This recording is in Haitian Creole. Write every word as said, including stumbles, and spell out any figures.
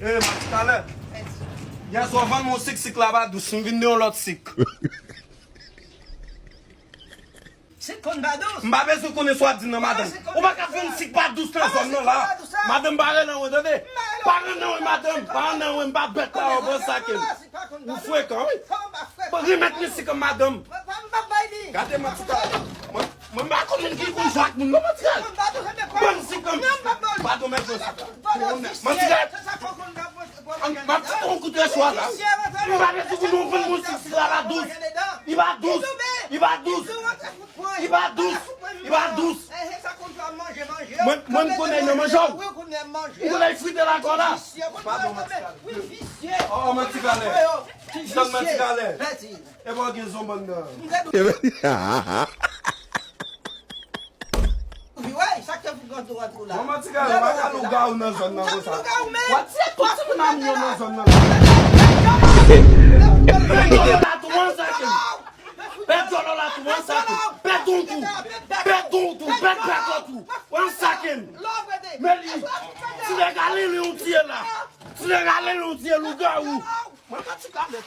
E, Matikalè. Yè swa w vann mwen yon sik, sik la pa dous. M vin de yon lòt sik. Sik konn pa dous. M pa bezwen konnen sa w ap di nan madanm. Ou pa ka fè yon sik pa dous nan zòn nan la. Madanm pa rele anwen, tande. Pa rele anwen, madanm. Pa rele anwen, m pa bèt la, ou pran sa ke m. Ou frekan, wi. Bon, remèt mwen sik an, madanm. Gade Matikalè. Mwen, mwen pa konn moun ki konn jwe ak moun, non, Matikalè. Ban m sik an. Padon, mèt mwen sik la. Matikalè. M ap fout yon kout rechwa la. M pa bezwen pou nou vann mwen sik, sik la pa dous. Li pa dous. Li pa dous. Li pa dous. Li pa dous. Mwen, mwen m konnen nan manje w. M konnen frite lakò la. Padon, Matikalè. Oh, Matikalè. Tann Matikalè. E pa w gen zonbon nan. Wi, sa k fè pou grantou rantre la. Bon, Matikalè, pa ka lougawou nan zòn nan konsa. W ap tiye tout timoun a m yo nan zòn nan. Pèt djòlò la tou an sake m. Pèt djòlò la tou an sake m. Pèt yon tou. Pèt yon tou. Pèt pèt yon tou. W ap sake m. Men li. Ti nèg ale li yon tiye la. Ti nèg ale li yon tiye lougawou. Mwen Matikalè.